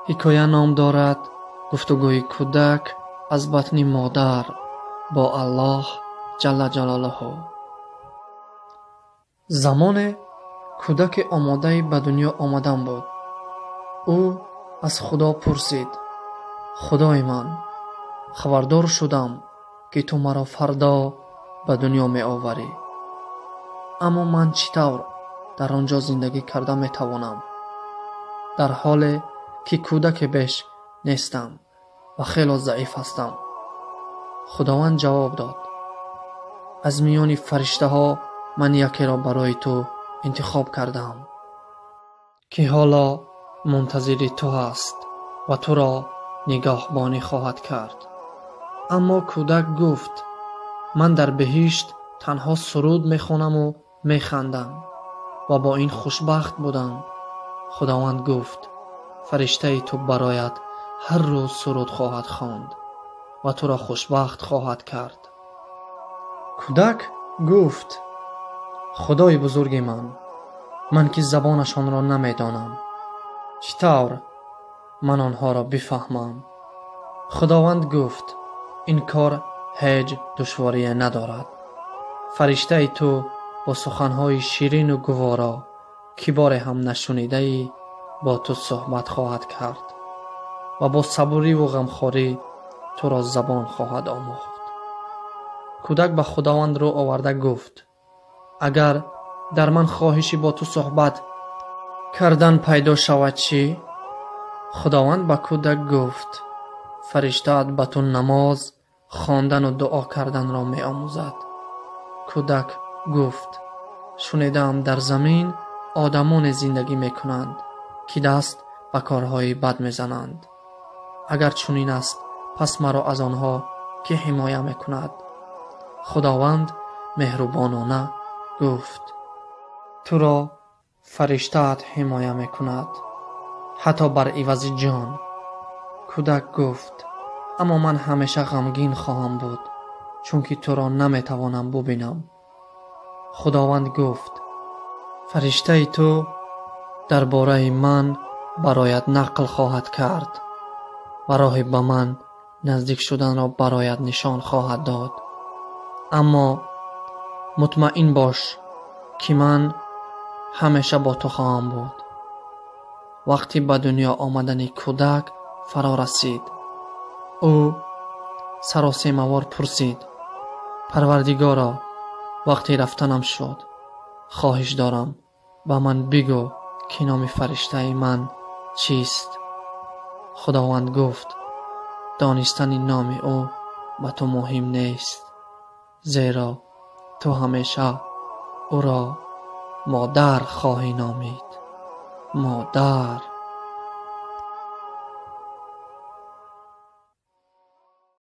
Ҳикоя ном дорад гуфтугӯи кӯдак аз батни модар бо Аллоҳ ҷалла ҷалолаҳу. Замоне кӯдаке омодаи ба дунё омадан буд. Ӯ аз Худо пурсид: Худои ман, хабардор шудам, ки ту маро фардо ба дунё меоварӣ. Аммо ман чӣ тавр дар он ҷо зиндагӣ карда метавонам, дар ҳоле ки кӯдаке беш нестам ва хело заиф ҳастам? Худованд ҷавоб дод: аз миёни фариштаҳо ман якеро барои ту интихоб кардам, ки ҳоло мунтазири ту ҳаст ва туро нигоҳбонӣ хоҳад кард. Аммо кӯдак гуфт: ман дар беҳишт танҳо суруд мехонаму механдам ва бо ин хушбахт будам. Худованд гуфт: фариштаи ту бароят ҳар рӯз суруд хоҳад хонд ва туро хушбахт хоҳад кард. Кӯдак гуфт: Худои бузурги ман, ман ки забонашонро намедонам, чӣ тавр ман онҳоро бифаҳмам? Худованд гуфт: ин кор ҳеҷ душворие надорад. Фариштаи ту бо суханҳои ширину гуворо, ки боре ҳам нашунидаӣ, бо ту суҳбат хоҳад кард ва бо сабуриву ғамхорӣ туро забон хоҳад омӯхт. Кӯдак ба Худованд рӯ оварда гуфт: агар дар ман хоҳиши бо ту суҳбат кардан пайдо шавад чӣ? Худованд ба кӯдак гуфт: фариштаат ба ту намоз хондану дуо карданро меомӯзад. Кӯдак гуфт: шунидаам дар замин одамоне зиндагӣ мекунанд, ки даст ба корҳои бад мезананд. Агар чунин аст, пас маро аз онҳо кӣ ҳимоя мекунад? Худованд меҳрубонона гуфт: туро фариштаат ҳимоя мекунад, ҳатто бар ивази ҷон. Кӯдак гуфт: аммо ман ҳамеша ғамгин хоҳам буд, чунки туро наметавонам бубинам. Худованд гуфт: фариштаи ту дар бораи ман бароят нақл хоҳад кард ва роҳи ба ман наздик шуданро бароят нишон хоҳад дод. Аммо мутмаин бош, ки ман ҳамеша бо ту хоҳам буд. Вақти ба дунё омадани кӯдак фаро расид. Ӯ саросемавор пурсид: Парвардигоро, вақти рафтанам шуд. Хоҳиш дорам, ба ман бигӯ, ки номи фариштаи ман чист? Худованд гуфт: донистани номи ӯ ба ту муҳим нест, зеро ту ҳамеша ӯро модар хоҳӣ номид. Модар.